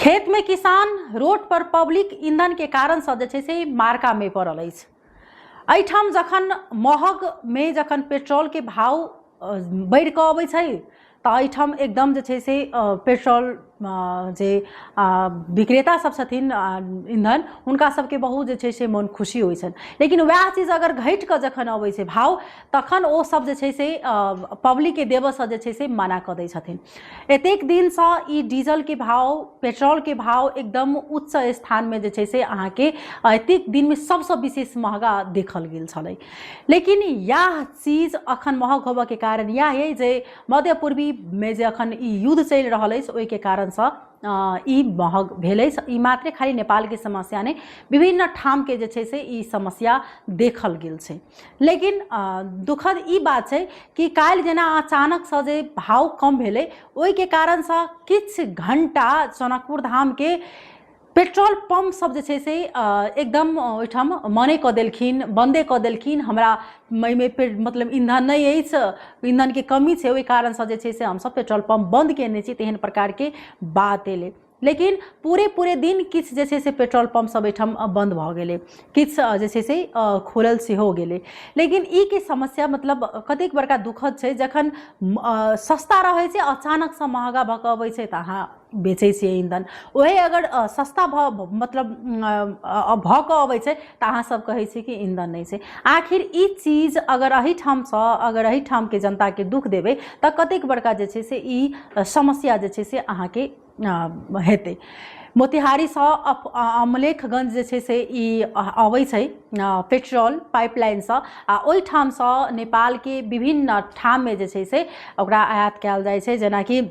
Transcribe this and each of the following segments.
खेत में किसान, रोड पर पब्लिक ईंधन के कारण से जे छै से मार्का में पड़ल अछि। एहिठाम जखन महग में जखन पेट्रोल के भाव बढ़ि कऽ अबै छै तऽ एहिठाम एकदम जे छै से पेट्रोल जे विक्रेता सब छथिन ईंधन, हुनका सबके बहुत जे छै से मन खुशी होइ छनि। लेकिन वएह चीज अगर घटि कऽ जखन अबै छै भाव, तखन ओ सब जे छै से पब्लिकके देबऽसँ जे छै से मना कऽ दै छथिन। एतेक दिनसँ ई डीजलके भाव, पेट्रोलके भाव एकदम उच्च स्थानमे जे छै से अहाँके एतेक दिनमे सबसँ विशेष महगा देखल गेल छलै। लेकिन इएह चीज अखन महग होबऽके कारण इएह अइ जे मध्य पूर्वीमे जे अखन ई युद्ध चलि रहल अछि, ओहिके कारणसँ ई महग भेल अछि। ई मात्रे खाली नेपालके समस्या नहि, विभिन्न ठामके जे छै से ई समस्या देखल गेल छै। लेकिन दुखद ई बात छै कि काल्हि जेना अचानकसँ जे भाव कम भेलै, ओहिके कारणसँ किछु घण्टा जनकपुर धामके पेट्रोल पम्प सब जे छै से एकदम ओहिठाम मने कऽ देलखिन, बन्दे कऽ देलखिन। हमरा एहिमे मतलब ईंधन नहि अछि, ईंधनके कमी छै, ओहि कारणसँ जे छै से हमसब पेट्रोल पम्प बन्द कयने छी, तेहन प्रकारके बात एलै। लेकिन पूरे पूरे दिन किछु जे छै से पेट्रोल पम्प सब एहिठाम बन्द भऽ गेलै, किछु जे छै से खोलल सेहो गेलै। लेकिन ई के समस्या मतलब कतेक बड़का दुखद छै, जखन सस्ता रहै छै अचानकसँ महगा भऽ कऽ अबै छै तऽ अहाँ बेचै छियै ईंधन। ओहे अगर सस्ता भऽ मतलब भऽ कऽ अबै छै तऽ अहाँ सब कहै छियै कि ईंधन नहि छै। आखिर ई चीज अगर एहिठामसँ अगर एहिठामके जनताके दुःख देबै तऽ कतेक बड़का जे छै से ई समस्या जे छै से अहाँके हेतै। मोतिहारीसँ अमलेखगंज जे छै से ई अबै छै पेट्रोल पाइपलाइनसँ, आ ओहिठामसँ नेपालके विभिन्न ठाममे जे छै से ओकरा आयात कयल जाइ छै, जेनाकि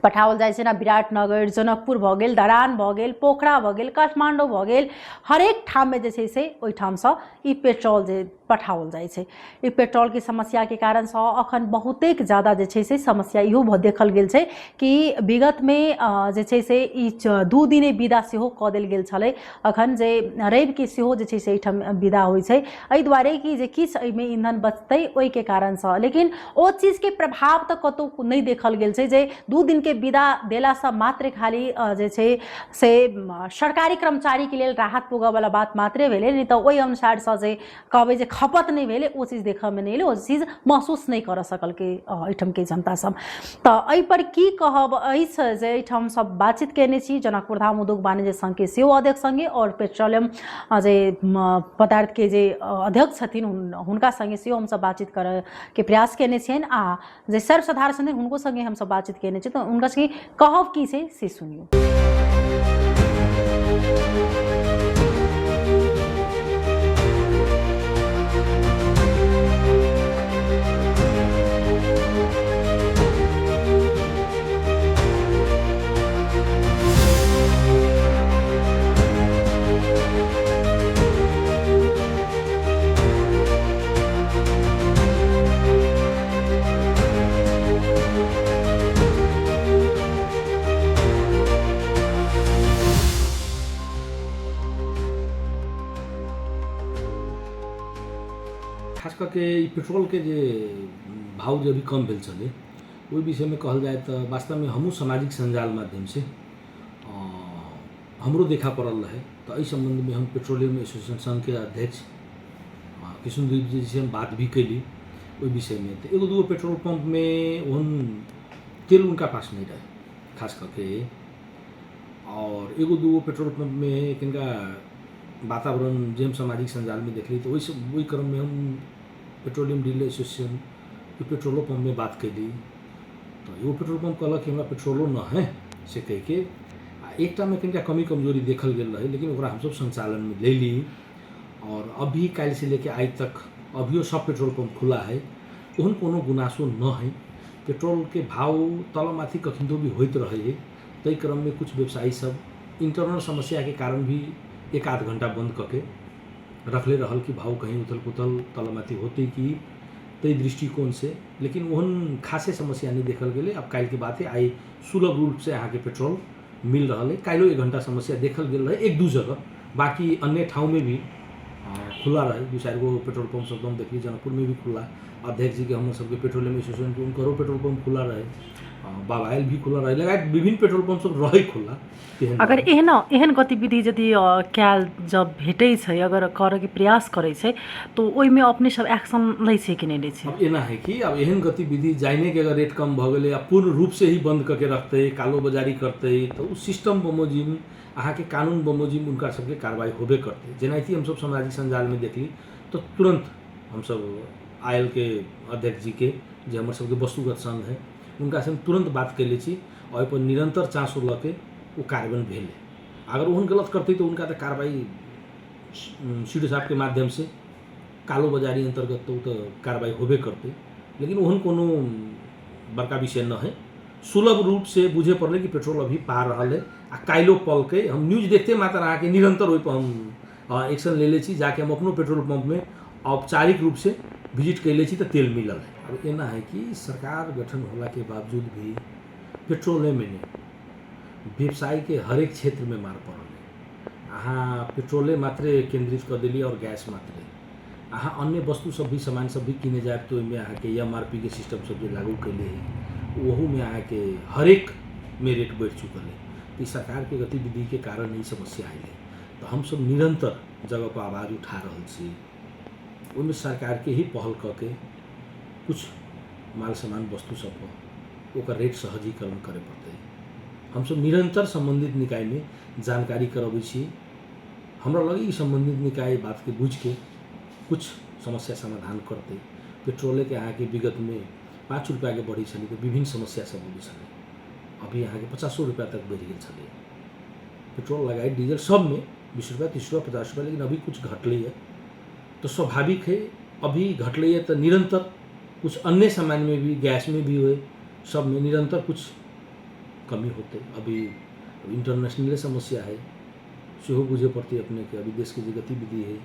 पठाओल जाइ छै जेना विराटनगर, जनकपुर भऽ गेल, धरान भऽ गेल, पोखरा भऽ गेल, काठमाण्डू भऽ गेल, हरेक ठाममे जे छै से ओहिठामसँ ई पेट्रोल जे पठाओल जाइ छै। ई पेट्रोलके समस्याके कारणसँ अखन बहुतेक जादा जे छै से समस्या इहो भऽ देखल गेल छै कि विगतमे जे छै से ई 2 दिने विदा सेहो कऽ देल गेल छलै। अखन जे रविके सेहो जे छै से एहिठाम विदा होइ छै, एहि दुआरे कि जे किछु एहिमे ईंधन बचतै ओहिके कारणसँ। लेकिन ओ चीजके प्रभाव तऽ कतहु नहि देखल गेल छै जे 2 दिनके विदा देलासँ मात्र खाली जे छै से सरकारी कर्मचारीके लेल राहत पुगऽवला बात मात्रे भेलै, नहि तऽ ओहि अनुसारसँ जे कहबै जे खपत नहि भेलै ओ चीज देखऽमे नहि एलै, ओ चीज महसूस नहि करऽ सकलकै एहिठामके जनता सब। तऽ एहिपर की कहब अछि जे एहिठाम सब बातचीत कयने छी जनकपुर धाम उद्योग वाणिज्य संघके सेहो अध्यक्ष सङ्गे आओर पेट्रोलियम जे पदार्थके जे अध्यक्ष छथिन हुनका सङ्गे सेहो हमसब बातचीत करऽके प्रयास कयने छियनि, आ जे सर्वसाधारण छथिन हुनको सङ्गे हमसब बातचीत कयने छी। तऽ हुनका सबके कहब की छै से सुनियौ। खास करके ई पेट्रोलके जे भाव जे अभी कम भेल छलै ओहि विषयमे कहल जाय तऽ वास्तवमे हमहूँ सामाजिक सञ्जाल माध्यमसँ हमरो देखा पड़ल रहै। तऽ एहि सम्बन्धमे हम पेट्रोलियम एसोसिएशन संघके अध्यक्ष किशुनदीप जी से हम बात भी कयली ओहि विषयमे। तऽ एगो दूगो पेट्रोल पम्पमे ओहन तेल हुनका पास नहि रहै खास कऽ के, आओर एगो दूगो पेट्रोल पम्पमे कनिका वातावरण जे हम सामाजिक सञ्जालमे देखली तऽ ओहिसँ ओहि क्रममे हम पेट्रोलियम डीलर एसोसिएशन पेट्रोलो पम्पमे बात कयली। तऽ एगो पेट्रोल पम्प कहलक कि हमरा पेट्रोलो न है से कहिके, आ एकटामे कनिका कमी कमजोरी देखल गेल रहै, लेकिन ओकरा हमसब सञ्चालनमे लेली। आओर अभी काल्हिसँ लेके आइ तक अभियो सब पेट्रोल पम्प खुला है, ओहन कोनो गुनासो न है। पेट्रोलके भाव तल माथि कखनितो भी होइत रहै है, ताहि क्रममे कुछ व्यवसायी सब इंटरनल समस्याके कारण भी एक आध घंटा बंद कऽ के रखले रहल कि भाव कहीं उथल पुथल तल माथि होतै कि ताहि दृष्टिकोणसँ। लेकिन ओहन खासे समस्या नहि देखल गेलै। आब काल्हिके बात है, आइ सुलभ रूपसँ अहाँके पेट्रोल मिल रहल है। काल्हिओ 1 घंटा समस्या देखल गेल रहै 1-2 जगह, बाकी अन्य ठाउँमे भी खुला रहै। 2-4 गो पेट्रोल पम्प सब हम देखली जनकपुरमे भी खुला, अध्यक्ष जीके हमर सबके पेट्रोलियम एसोसिएशनके हुनकरो पेट्रोल पम्प खुला रहै। बाबायल भी खुला रहै, लगायत विभिन्न पेट्रोल पंप सब रहै खुला। तेहन अगर एहन एहन गतिविधि यदि कयल जब भेटै छै, अगर करऽके प्रयास करै छै, तऽ ओहिमे अपने सब एक्शन लै छै कि नहि लै छै? अब एना है कि अब एहन गतिविधि जाइने के अगर रेट कम भऽ गेलै आ पूर्ण रूप से ही बंद करके रखतै, कालो बाजारी करतै, तऽ ओ सिस्टम बमोजिम अहाँके कानून बमोजिम हुनका सबके कार्रवाई होबे करतै। जेनाकि हमसब सामाजिक सञ्जालमे देखली तऽ तुरन्त हमसब आयल के अध्यक्ष जी के, जे हमर सबके वस्तुगत संघ है, हुनकासँ हम तुरन्त बात कयले छी आ ओहिपर निरन्तर चासो लऽ के ओ कार्यान्वयन भेलै। अगर ओहन गलत करतै तऽ हुनका तऽ कार्रवाई सी डी ओ साहबके माध्यमसँ कालो बाजारी अन्तर्गत तऽ ओ तऽ कार्रवाई होबे करतै। लेकिन ओहन कोनो बड़का विषय न है। सुलभ रूप से बुझे पड़लै कि पेट्रोल अभी पा रहल है आ काल्हिो पलकै। हम न्यूज देखते मात्र अहाँके निरन्तर ओहिपर हम एक्शन लेले छी, जाके हम अपनो पेट्रोल पम्पमे औपचारिक रूप से विजिट कैले छी तऽ तेल मिलल है। अब एना है कि सरकार गठन होला के बावजूद भी पेट्रोले में नहीं, व्यवसाय के हरेक क्षेत्र में मार पड़ल है। अहाँ पेट्रोले मात्रे केंद्रित कऽ देली और गैस मात्रे, अहाँ अन्य वस्तु सब भी सामान सब भी किने जायब तऽ ओहिमे अहाँके एम आर पी के सिस्टम सब जे लागू कैले है, ओहूमे अहाँके हरेक में रेट बढ़ि चुकल है। तऽ ई सरकारके गतिविधिके कारण ई समस्या अयलै। तऽ हमसब निरन्तर जगह पर आवाज उठा रहल छी, ओहिमे सरकारके ही पहल कऽ के कुछ माल सामान वस्तु सब पर ओकर रेट सहजीकरण करय पड़तै। हमसब निरन्तर सम्बन्धित निकायमे जानकारी करबै छी। हमरा लगे ई सम्बन्धित निकाय बातके बुझिके कुछ समस्या समाधान करतै। पेट्रोलेके अहाँके विगतमे 5 रुपैआके बढ़ै छलै तऽ विभिन्न समस्या सब अबै छलै, अभी अहाँके 50 रुपैआ तक बढ़ि गेल छलै पेट्रोल लगाय डीजल सबमे 20 रुपैआ 30 रुपैआ 50 रुपैआ, लेकिन अभी कुछ घटलैए तऽ स्वाभाविक है अभी घटलैए तऽ निरन्तर कुछ अन्य सामानमे भी गैसमे भी होइ सबमे निरन्तर कुछ कमी होतै। अभी इंटरनेशनले समस्या है सेहो बुझे पड़तै अपनेके। अभी देशके जे गतिविधि है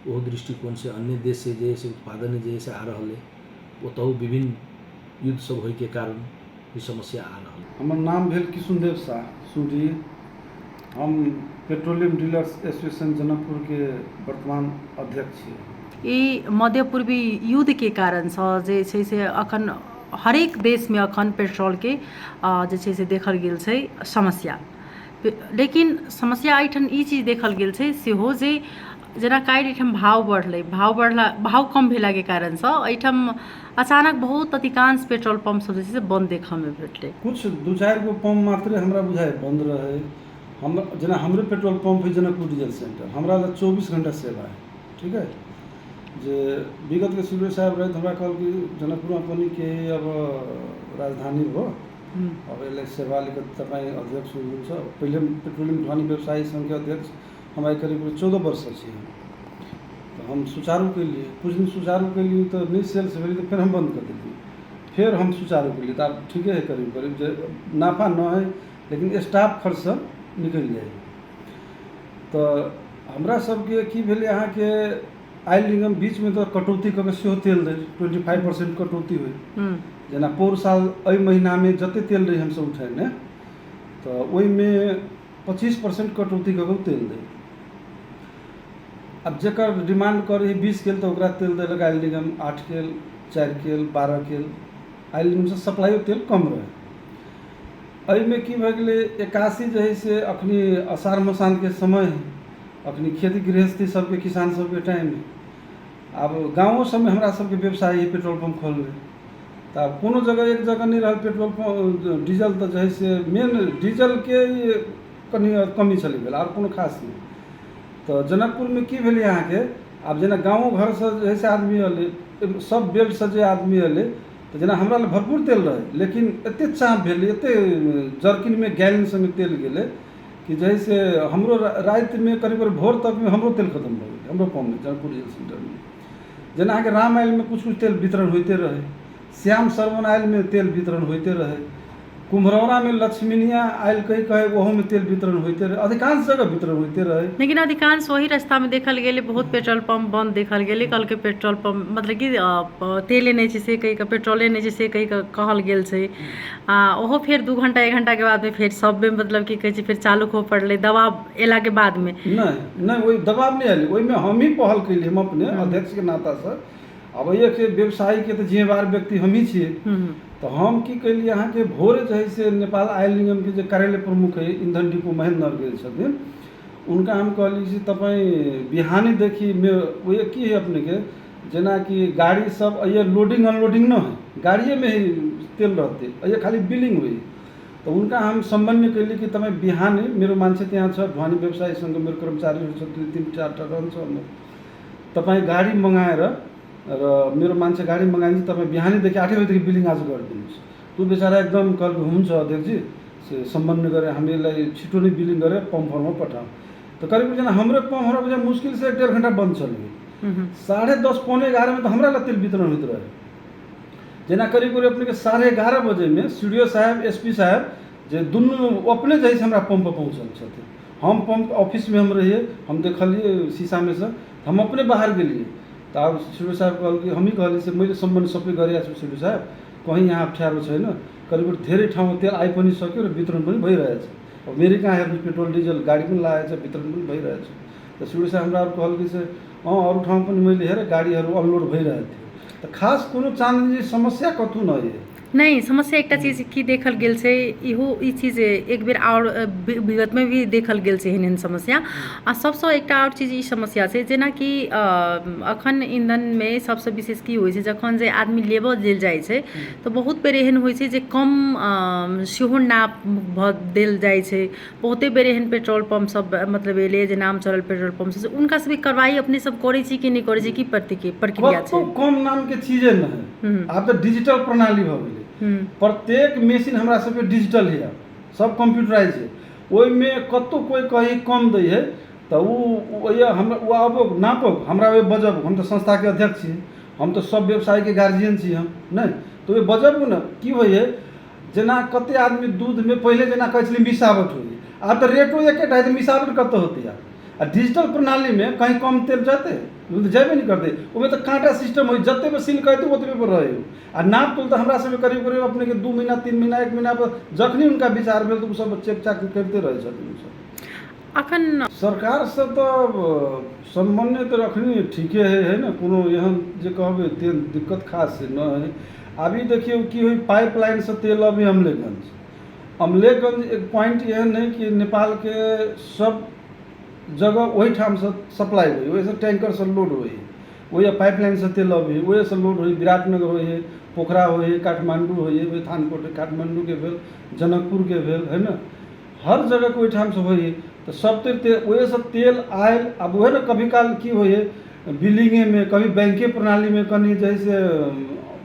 ओहो दृष्टिकोणसँ अन्य देशसँ जे है से उत्पादन जे है से आ रहल है, ओतहु विभिन्न युद्ध सब होइके कारण ई समस्या आ रहल है। हमर नाम भेल किशुनदेव साह सूरी। हम पेट्रोलियम डीलर्स एसोसिएशन जनकपुरके वर्तमान अध्यक्ष छी। ई मध्य पूर्वी युद्धके कारणसँ जे छै से अखन हरेक देशमे अखन पेट्रोलके जे छै से देखल गेल छै समस्या। लेकिन समस्या एहिठाम ई चीज देखल गेल छै सेहो जे जेना काल्हि एहिठाम भाव बढ़लै, भाव बढ़ला भाव कम भेलाके कारणसँ एहिठाम अचानक बहुत अधिकांश पेट्रोल पम्प सब जे छै से बन्द देखऽमे भेटलै। किछु दू चारि गो पम्प मात्रे हमरा बुझाइ बन्द रहै। हम जेना हमरे पेट्रोल पम्प हइ जनकपुर डीजल सेन्टर, हमरा लग 24 घण्टा सेवा हइ, ठीक है। जे विगतके सी डी ओ साहब रहथि, हमरा कहल कि जनकपुरमा पनि केही अब राजधानी हो, अब यसलाई सेवा अलिकति तपाईँ अध्यक्ष हुनुहुन्छ। पहिले पेट्रोलियम ढुवानी व्यवसायी सङ्घके अध्यक्ष हम आइ करीब 14 वर्ष छी। तऽ हम सुचारू केलियै, किछु दिन सुचारू केलियै तऽ नहि सेल्स भेलै तऽ फेर हम बन्द कऽ देलियै। फेर हम सुचारू केलियै तऽ आब ठीके हइ, करीब करीब जे नाफा नहि हइ लेकिन स्टाफ खर्च सब निकलि जाइ हइ। तऽ हमरा सबके की भेलै अहाँके आयल निगम बीचमे तऽ कटौती कऽ कऽ सेहो तेल दै, 25% कटौती होइ। जेना पौर साल एहि महीनामे जतेक तेल रहै हमसब उठेने तऽ ओहिमे 25% कटौती कऽ कऽ तेल दै। आब जकर डिमांड करै हइ 20 केल तऽ ओकरा तेल देलक आयल निगम 8 केल, 4 केल, 12 केल। आयल निगमसँ सप्लाइयो तेल कम रहै। एहिमे की भऽ गेलै 81 जे हइ से अखनी अषाढ़ मसानके समय हइ, अखनी खेती गृहस्थी सबके किसान सबके टाइम हइ। आब गाँवो सबमे हमरा सबके व्यवसाय हइ पेट्रोल पम्प खोलने, तऽ आब कोनो जगह एक जगह नहि रहल पेट्रोल पम्प डीजल, तऽ जे हइ से मेन डीजलके कनि कमी छलै भेल, आर कोनो खास नहि। तऽ जनकपुरमे की भेलै अहाँके आब जेना गाँवो घरसँ जे हइ से आदमी अयलै, सब बेल्टसँ जे आदमी अयलै, तऽ जेना हमरा लग भरपूर तेल रहै लेकिन एतेक चाँप भेलै, एतेक जर्किनमे गैलन सबमे तेल गेलै कि जे हइ से हमरो रातिमे करीब करीब भोर तकमे हमरो तेल खतम भऽ गेलै हमरो पम्पमे जनकपुर डीजल सेन्टरमे। जेना अहाँके राम आइलमे किछु किछु तेल वितरण होइते रहै, श्याम श्रवण आइलमे तेल वितरण होइते रहै, कुम्हरौरामे लक्ष्मीनिया आइल कहि कहै ओहोमे तेल वितरण होइते रहै, अधिकांश जगह वितरण होइते रहै। लेकिन अधिकांश ओही रास्तामे देखल गेलै बहुत पेट्रोल पम्प बन्द देखल गेलै। कहलकै पेट्रोल पम्प मतलब कि तेले नहि छै से कहि कऽ, पेट्रोले नहि छै से कहि कऽ कहल गेल छै। आ ओहो फेर 2 घंटा 1 घंटाके बादमे फेर सबमे मतलब की कहै छै फेर चालू होबऽ पड़लै दबाव अयलाके बादमे। नहि नहि, ओहि दबाव नहि आयल, ओहिमे हमही पहल केलियै, हम अपने अध्यक्षके नातासँ। अब एक व्यवसायीके तऽ जिम्मेवार व्यक्ति हमही छियै, तऽ हम की केलियै अहाँके भोरे जे हइ से नेपाल आयल निगमके जे कार्यालय प्रमुख हइ ईंधन डिपो महेन्द्र नगर गेल छथिन, हुनका हम कहलियै से तपाईँ बिहानेदेखि उहे की हइ अपनेके जेनाकि गाड़ी सब अइए लोडिंग अनलोडिंग न हइ, गाड़िएमे ही तेल रहतै, अइए खाली बिलिंग होइ। तऽ हुनका हम समन्वय केलियै कि तपाईँ बिहानै मेरो मान्छे त्यहाँ छ, ढुवानी व्यवसायीसँग मेरो कर्मचारीहरू छ, दुई तिन चारवटा रहन्छ हाम्रो, तपाईँ गाडी मगाएर र मेरो मान्छे गाडी मगाइदिन्छ, तपाईँ बिहानैदेखि 8 बजीदेखि बिलिङ आज गरिदिनुहोस्। त्यो बेचारा एकदम कहलको हुन्छ अध्यक्षजी, से समन्वय गरेर हामीलाई छिटो नै बिलिङ गरेर पम्पहरूमा पठाउँ। तऽ करिब जेना हमरो पम्पहरूमा जे मुश्किलसँ 1-1.5 घन्टा बन्द छलै, 10:30 10:45 तऽ हमरा लग तेल वितरण होइत रहे। जेना करीब करीब अपनेके 11:30 बजेमे सी डी ओ साहेब एस पी साहेब जे दुनू अपने जे हइ से हमरा पम्प पर पहुँचल छथिन। हम पम्प ऑफिसमे हम रहियै, हम देखलियै शीशामे सँ, हम अपने बाहर गेलियै। तऽ आब सी डी ओ साहेब कहलकै, हमही कहलियै से मैले सम्बन्ध सबै गरिरहेको छु सी डी ओ साहेब, कहीँ यहाँ अप्ठ्यारो छैन, करिब धेरै ठाउँमा तेल आइ पनि सक्यो र वितरण पनि भइरहेछ। अब मेरै कहाँ हेर्नु पेट्रोल डिजल गाडी पनि लागेको छ, वितरण पनि भइरहेछ। तऽ सी डी ओ साहेब हमरा कहलकै से अँ अरू ठाउँ पनि मैले हेरेँ गाडीहरू अनलोड भइरहेको थियो। तऽ खास कोनो चाँदनी समस्या कतहु नहि अइ। नहि, समस्या एकटा चीज की देखल गेल छै, इहो ई चीज एक बेर आओर विगतमे भी देखल गेल छै एहन एहन समस्या। आ सबसँ एकटा आओर चीज ई समस्या छै जेनाकि अखन ईंधनमे सबसँ विशेष की होइ छै, जखन जे आदमी लेबऽ लेल जाइ छै तऽ बहुत बेर एहन होइ छै जे कम सेहो नाप भऽ देल जाइ छै। बहुते बेर एहन पेट्रोल पम्प सब मतलब एलै जे नाम चलल पेट्रोल पम्प सब, हुनका सबके कार्रवाई अपने सब करै छी कि नहि करै छी, की प्रक्रिया छै? कतहु कम नामके चीजे नहि है। आब तऽ डिजिटल प्रणाली भऽ गेलै, प्रत्येक मशीन हमरा सबके डिजिटल है, सब कम्प्यूटराइज है। ओहिमे कतहु कोइ कहीं कम दै है तऽ ओ हमरा ओ आबो नापो हमरा ओहि बजब, हम तऽ संस्थाके अध्यक्ष छी, हम तऽ सब व्यवसायके गार्जियन छी हम, नहि तऽ ओहि बजब ने। की होइ है जेना कते आदमी दूधमे पहिले जेना कहै छलै मिलावट होइ, आब तऽ रेटो एकेटा है, तऽ मिलावट कतऽ होतै आब? आ डिजिटल प्रणालीमे कहीं कम तेल जेतै ओ तऽ जेबे नहि करतै, ओहिमे तऽ काँटा सिस्टम होइ, जतेक सील कहतै ओतबे पर रहै। आ नाप तोल तऽ हमरा सबके करीब करीब अपनेके 2 महीना 3 महीना 1 महीना पर जखनी हुनका विचार भेल तऽ ओसब चेक चाक करिते रहै छथिन ओसब। अखन सरकारसँ तऽ समन्वय तऽ अखनी ठीके है, है ने, कोनो एहन जे कहबै तेहन दिक्कत खास से नहि है। आब ई देखियौ की होइ, पाइप लाइनसँ तेल अबै अमलेखगंज, अमलेखगंज एक पॉइंट एहन है कि नेपालके सब जगह ओहिठामसँ सप्लाई होइ, ओहिसँ टैंकरसँ लोड होइ, ओहि पाइप लाइनसँ तेल अबै, ओहिसँ लोड होइ, विराटनगर होइ है, पोखरा होइ है, काठमाण्डू होइ है, थानकोट काठमाण्डूके भेल, जनकपुरके भेल, है ने, हर जगहके ओहिठामसँ होइ है। तऽ सब तेल ओहिसँ तेल आयल। आब ओहे ने कभी काल की होइ है बिलिंगेमे, कभी बैंके प्रणालीमे कनि जे है से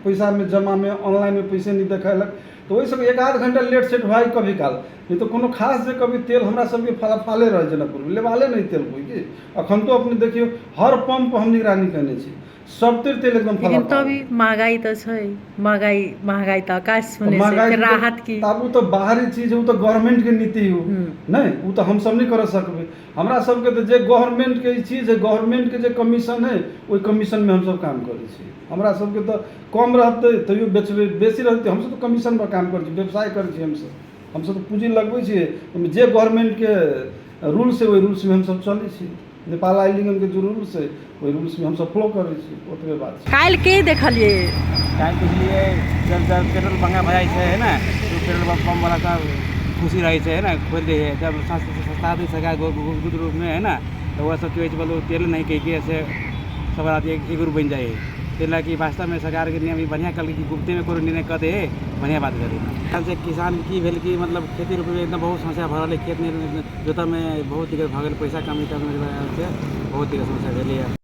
पैसामे जमामे ऑनलाइनमे पैसे नहि देखेलक, तऽ ओहि सबके एक आध घण्टा लेट सेट भऽ कभी काल, नहि तऽ कोनो खास जे कभी तेल हमरा सबके फाले रहै जनकपुरमे, लेबाले नहि तेल कोइ की। अखन तो अपने देखियौ हर पम्प हम निगरानी केने छी, सब तेल तेल एकदम लेकिन फला तो भी महंगाई तऽ छै, महंगाई महंगाई तऽ आकाश तऽ छूने छै, महंगाई फेर तऽ राहत की? आब ओ तऽ बाहरी चीज है, ओ तऽ गवर्नमेंट के नीति हो, नहि ओ तऽ हमसब नहि कर सकबै। हमरा सबके तऽ जे गवर्नमेंट के ई चीज है, गवर्नमेंट के जे कमीशन है ओहि कमीशन में हमसब काम करै छी। हमरा सबके तऽ कम रहतै तैयो बेचबै, बेसी रहतै हमसब तऽ कमीशन पर काम करै छी, व्यवसाय करै छी हमसब, हमसब तऽ पूँजी लगबै छियै, ओहिमे जे गवर्नमेंट के रूल्स है ओहि रूल्स में हमसब चलै छी। नेपाल आयल निगम के जो रूल्स है ओहि रूल्स में हमसब फॉलो करै छी, ओतबे बात छै। काल्हि के देखलियै? काल्हि देखलियै जब जब पेट्रोल महँगा भऽ जाइ छै है ने, तो पेट्रोल पंप वाला सब खुशी रहै छै है ने, खोलि दै है। जब सस्ता दै सरकार गुप्त रूपमे है ने, तऽ ओकरा सब की होइ छै बोलू तेल नहि कहिके से सब राति एक ग्रुप बनि जाइ है। ताहि लए कि वास्तवमे सरकारके नियम ई बढ़िआँ कहलकै कि गुप्तेमे कोनो निर्णय कऽ दै है, बढ़िआँ बात भेलै। से किसान की भेल कि मतलब खेती रोपैमे एकदम बहुत समस्या भऽ रहल है, खेत नहि जोतऽमे बहुत दिक्कत भऽ गेल, पैसा कमी से बहुत दिक्कत समस्या भेलैए।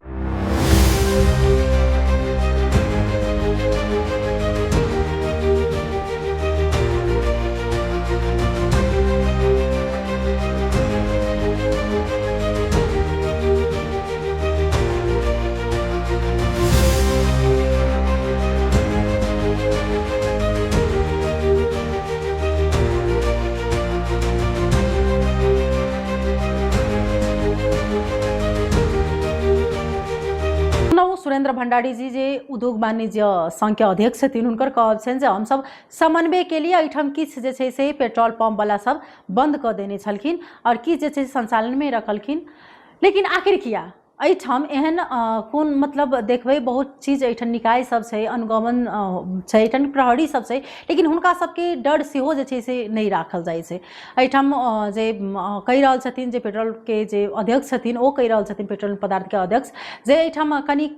सुरेंद्र भंडारी जी जे उद्योग वाणिज्य संघ के अध्यक्ष छथिन, हुनकर कहब छनि जे हमसब समन्वय के लिए एहिठाम किछु जे छै से पेट्रोल पंप वाला सब बंद कऽ देने छलखिन और किछु जे छै संचालन में रखलखिन, लेकिन आखिर किया एहिठाम एहन कोन मतलब देखबै बहुत चीज एहिठाम निकाय सब छै, अनुगमन छै, एहिठाम प्रहरी सब छै, लेकिन हुनका सबके डर सेहो जे छै से नहि राखल जाइ छै। एहिठाम जे कहि रहल छथिन जे पेट्रोलके जे अध्यक्ष छथिन, ओ कहि रहल छथिन पेट्रोल पदार्थके अध्यक्ष जे एहिठाम कनिक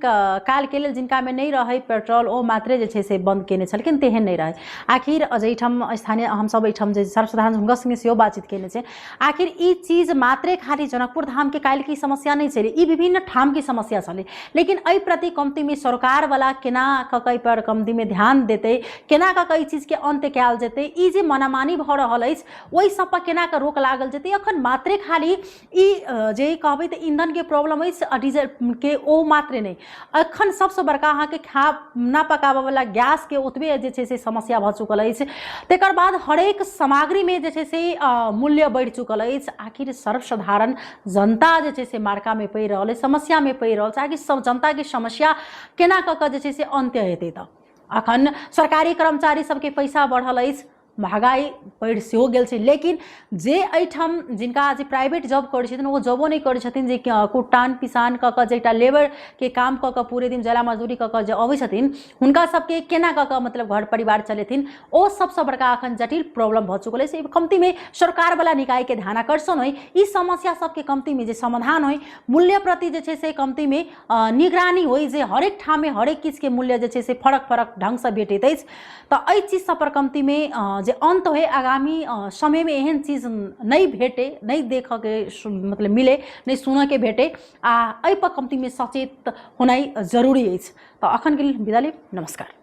कालके लेल जिनकामे नहि रहै पेट्रोल ओ मात्रे जे छै से बन्द कयने छलखिन, तेहन नहि रहै। आखिर एहिठाम स्थानीय हमसब एहिठाम जे सर्वसाधारण हुनका सङ्गे सेहो बातचीत कयने छै। आखिर ई चीज मात्रे खाली जनकपुर धामके काल्हिके ई समस्या नहि छलै, ई विभिन्न ठामके समस्या छलै। लेकिन एहि प्रति कम्तीमे सरकारवला केना कऽ कऽ एहिपर कम्तीमे ध्यान देतै, केना कऽ कऽ एहि चीजके अन्त कयल जेतै, ई जे मनामानी भऽ रहल अछि ओहि सबपर केना कऽ रोक लागल जेतै। एखन मात्रे खाली ई जे कहबै तऽ ईंधनके प्रॉब्लम अछि आ डीजलके ओ मात्रे नहि, एखन सबसँ बड़का अहाँके खाना पकाबऽवला गैसके ओतबे जे छै से समस्या भऽ चुकल अछि। तकर बाद हरेक सामग्रीमे जे छै से मूल्य बढ़ि चुकल अछि। आखिर सर्वसाधारण जनता जे छै से मार्कामे पड़ि रहल अछि, समस्यामे पड़ि रहल छै। आखिर सब जनताके समस्या केना कऽ कऽ जे छै से अन्त्य हेतै? तऽ अखन सरकारी कर्मचारी सबके पैसा बढ़ल अछि, महगाइ बढ़ि सेहो गेल छै, लेकिन जे एहिठाम जिनका जे प्राइवेट जॉब करै छथिन ओ जॉबो नहि करै छथिन, जे कुटान पिसान कऽ कऽ जे एकटा लेबरके काम कऽ कऽ पूरे दिन जला मजदूरी कऽ कऽ जे अबै छथिन, हुनका सबके केना कऽ कऽ मतलब घर परिवार चलेथिन, ओ सबसँ बड़का अखन जटिल प्रॉब्लम भऽ चुकल अछि। कम्तीमे सरकारवला निकायके ध्यानाकर्षण होइ, ई समस्या सबके कम्तीमे जे समाधान होइ, मूल्यप्रति जे छै से कम्तीमे निगरानी होइ, जे हरेक ठाममे हरेक किछुके मूल्य जे छै से फरक फरक ढङ्गसँ भेटैत अछि। तऽ एहि चीज सबपर कम्तीमे जे अन्त होइ, आगामी समयमे एहन चीज नहि भेटै, नहि देखऽके मतलब मिलै, नहि सुनऽके भेटै, आ एहिपर कम्तीमे सचेत होनाइ जरूरी अछि। तऽ अखनके लेल विदा लेब, नमस्कार।